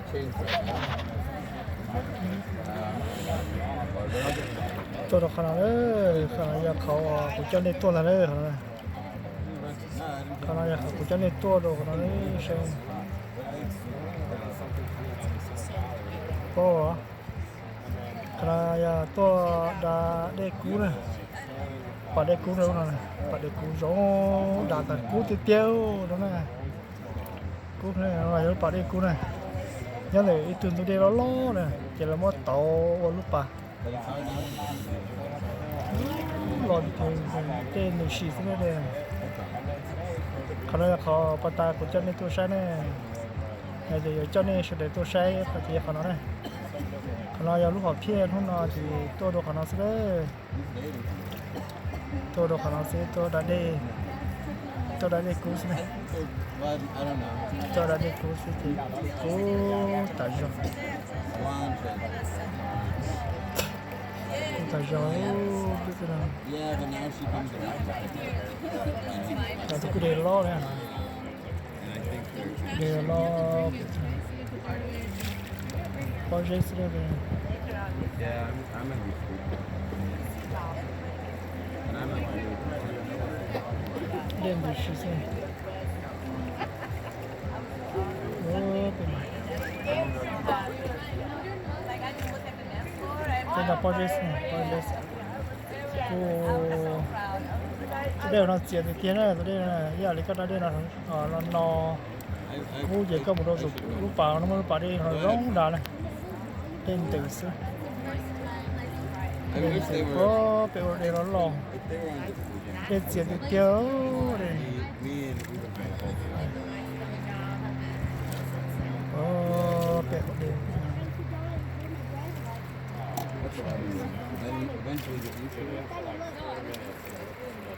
Tuaj rau qhov no, qhov no yog qhov kuv coj nej tuaj ntag na. Qhov no yog qhov kuv coj nej tuaj rau qhov no seb. Qhov no yog tuaj da dej kub na. Pas dej kub na, pas dej kub zoo, da tas kub tiag tiag rau na. Kub no yog lub pas dej kub na. Nyob ntawm ib tug ntug dej loj loj na, ces lawv muab tauv ua lub pas. Los tej nws si xwb na. Qhov no yog qhov pas tas kuv coj nej tuaj saib ne. Yog ces yuav coj nej sawv daws tuaj saib qhov ces yog qhov no ne. Qhov no yog lub hom phiaj hnub no ces tuaj rau qhov no xwb. Tuaj rau qhov no xwb, tuaj da dej, tuaj da dej kub xwb ne. Tuaj da dej kub xwb ces kub tas zog. Kub tas zog. Cov tus kwj deg loj li. Dej loj, pob zeb xwb. Dej ntws si xwb. Tej no pob zeb xwb, pob zeb xwb. Tus dej no txias tiag tiag na, tus dej no ib yam li koj da dej no, no no kub ces koj mus rau tus lub pas no muaj lub pas dej no zoo da na. Dej ntws xwb. Dej ntws, pem ua dej loj loj, dej txias tiag tiag. Pem ua dej.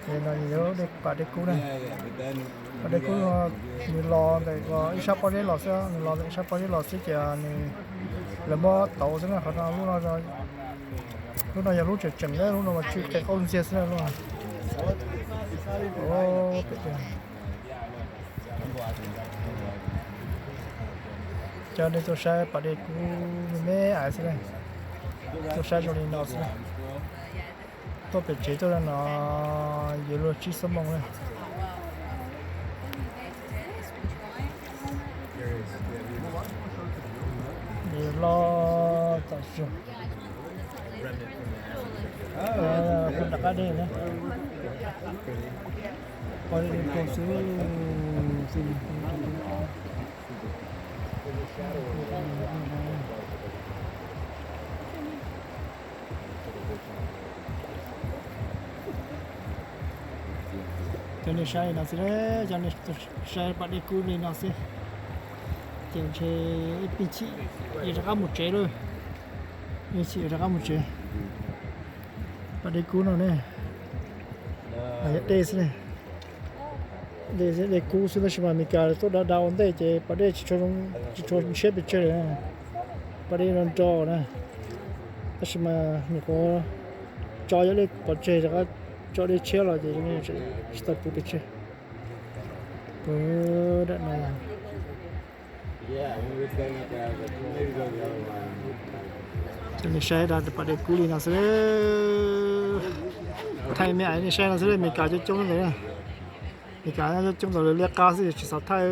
Ces no yog pas dej kub na. Pas dej kub no nws los ntawm ib sab pob zeb los xwb, nws los ntawm ib sab pob zeb los xwb ces nws, lawv muab tauv xwb na. Qhov no, lub no yog lub tseem tseem, lub no mas tsw qe qaub ntxiag xwb na lub no. Pem coj nej tuaj saib pas dej kub me me ais xwb na. Tuaj saib zoo li no xwb na. Tuaj pem tsev tuaj no yuav luag tsib xuab moos na. Nws loj tas zog. Peb rov qab dej na. Peb rov qab dej xwb. Coj nej saib li no xwb, coj nej saib pas dej kub li no xwb. Ces ntshe ib pliag chim yuav rov qab mus tsev lawm. Ib pliag chim yuav rov qab mus tsev. Pas dej kub no ne, yog dej xwb ne. Dej, dej kub xwb tab sis mas Meskas tuaj da da ua ntej ces pas dej tsis tshua ntshiab pes tsawg li. Pas dej no nro na, tab sis mas nyuam qhuav tso cov dej pov tseg rov qab tso dej tshiab los ces tsis tau puv pes tsawg. Puag nram no. Coj nej saib da pas dej kub li no xwb. Thaij me ais nej saib no xwb, Meskas coob coob ntawd. Meskas coob ntawd lawv liab qab xwb tsis xav thaij.